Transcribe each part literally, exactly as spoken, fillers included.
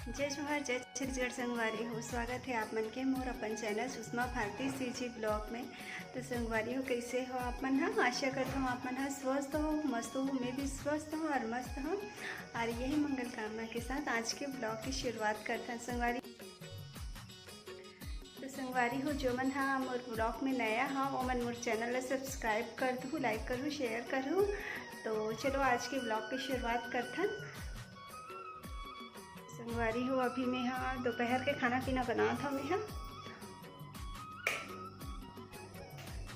जय जोहार, जय छत्तीसगढ़ संगवारी हो। स्वागत हे आप मन के मोर अपन चैनल सुषमा भारती सीजी ब्लॉग में। तो संगवारी हो, कैसे हो आप मन ह? आशा करत हूँ आप मन ह स्वस्थ हो, मस्त हो। मैं भी स्वस्थ हूँ और मस्त हूँ। और यही मंगल कामना के साथ आज के ब्लॉग की शुरुआत करथन संगवारी। तो संगवारी हो, जो मन ह मोर ब्लॉग में नया ह, वो मन मोर चैनल ला सब्सक्राइब कर दू, लाइक करू, शेयर करू। तो चलो आज के ब्लॉग की शुरुआत करथन। संगवारी हो, अभी मैं ह दोपहर के खाना पीना बनात हव। मैं ह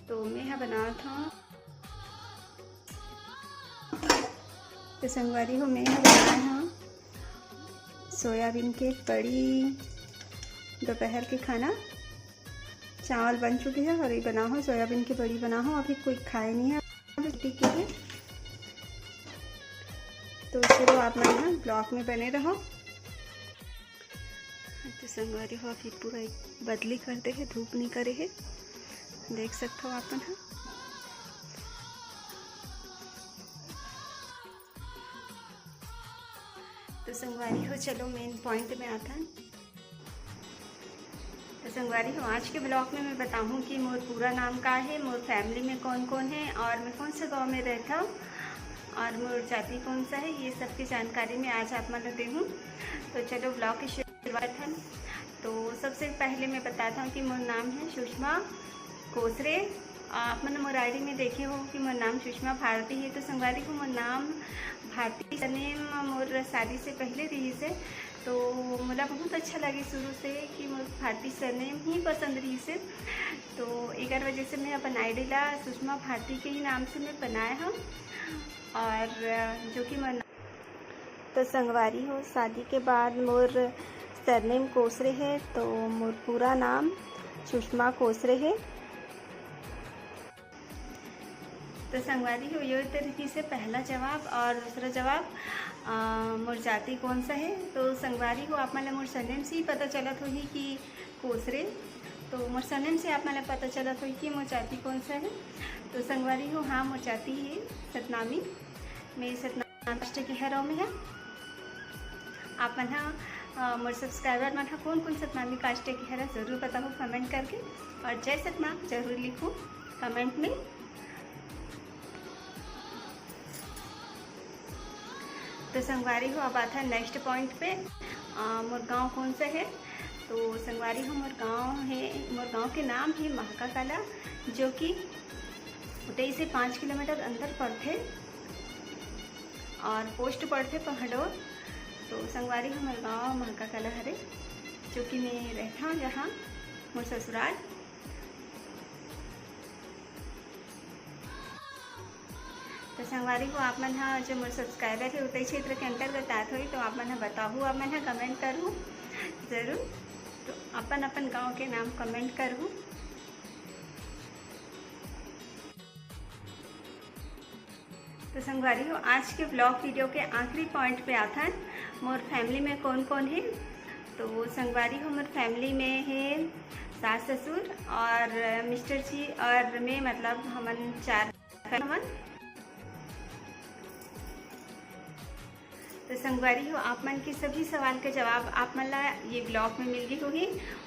तो मैं ह बनात हव तो संगवारी हो, मैं ह बनाए हव सोयाबीन के बड़ी। दोपहर के खाना, चावल बन चुके हे और ये बनाहूँ, सोयाबीन के बड़ी बनाहूँ। अभी कोई खाए नहीं है, छुट्टी के लिए। तो चलो आप मन ह ब्लॉग में बने रहो। तो संगवारी हो, अभी पूरा एक बदली कर दे हे, धूप नहीं करे हे, देख सकते हो आप मन ह। तो संगवारी हो, चलो मेन पॉइंट में आथन। तो संगवारी हो, आज के ब्लॉग में मैं बताहूँ कि मोर पूरा नाम का हे, मोर फैमिली में कौन कौन हे और मैं कौन से गांव में रहत हव और मोर जाति कौन सा हे, ये सब की जानकारी मैं आज आप मन ल देहूँ। तो चलो ब्लॉग की शुरुआत करथन। तो सबसे पहले मैं बतात हव कि मोर नाम हे सुषमा कोसरे। आप मन मोर आईडी में देखे हो कि मोर नाम सुषमा भारती हे। तो संगवारी हो, मोर नाम भारती सरनेम मोर शादी से पहले रिहिस हे, तो मोला बहुत अच्छा लगे शुरू से कि मोर भारती सरनेम ही पसंद रिहिस हे। तो एकर वजह से मैं अपन आईडी ला सुषमा भारती के ही नाम से मैं बनाए हव। और जो कि मोर तो संगवारी हो, शादी के बाद मोर सरनेम कोसरे हे, तो मोर पूरा नाम सुषमा कोसरे हे। तो संगवारी हो, यो तो रिहिस हे पहला जवाब। और दूसरा जवाब, अ, मोर जाति कौन सा हे। तो संगवारी हो, आप मन ल मोर सरनेम से ही पता चलत होही कि कोसरे। तो मोर सरनेम से आप मन ल पता चलत होही कि मोर जाति कौन सा हे। तो संगवारी हो, हाँ, मोर जाति हे सतनामी। मैं सतनामी कास्ट के हरव मैं ह। आप मन ह, अ, मोर सब्सक्राइबर मन ह कौन कौन सतनामी कास्ट के हरव, जरूर बताहू कमेंट करके। और जय सतनाम जरूर लिखू कमेंट में। तो संगवारी हो, अब आथन नेक्स्ट पॉइंट पे। अ, मोर गांव कौन सा हे? तो संगवारी हो, मोर गांव हे, मोर गांव के नाम हे महाका कला, जो कि उतई से पाँच किलोमीटर अंदर पड़थे और पोस्ट पड़थे पहडोर। तो संगवारी हो, मोर गांव महाका कला हरे, जो कि मैं रहत हव जहाँ मोर ससुराल। तो संगवारी हो, आप मन ह जो मोर सब्सक्राइबर हे, उतई क्षेत्र के अंतर्गत आत होही, तो आप मन ह बताहू, आप मन ह कमेंट करहू जरूर। तो अपन अपन गांव के नाम कमेंट करहू। तो संगवारी हो, आज के ब्लॉग वीडियो के आखिरी पॉइंट पे आथन, मोर फैमिली में कौन कौन हे। तो संगवारी हो, मोर फैमिली में हे सास ससुर और मिस्टर जी और मैं, मतलब हमन चार हमन। तो संगवारी हो, आप मन के सभी सवाल के जवाब आप मन ला ये ब्लॉग में मिल गई होही।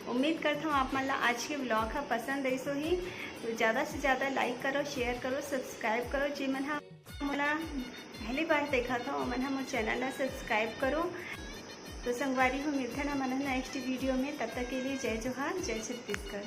उम्मीद करता हूँ आप मन ला आज के ब्लॉग ह पसंद आइस होही। तो ज़्यादा से ज़्यादा लाइक करो, शेयर करो, सब्सक्राइब करो। जे मन ह मोला पहली बार देखत हो, ओमन ह मोर चैनल ला सब्सक्राइब करो। तो संगवारी हो, मिलथन हमन ह नेक्स्ट वीडियो में। तब तक के लिए जय जोहार, जय छत्तीसगढ़।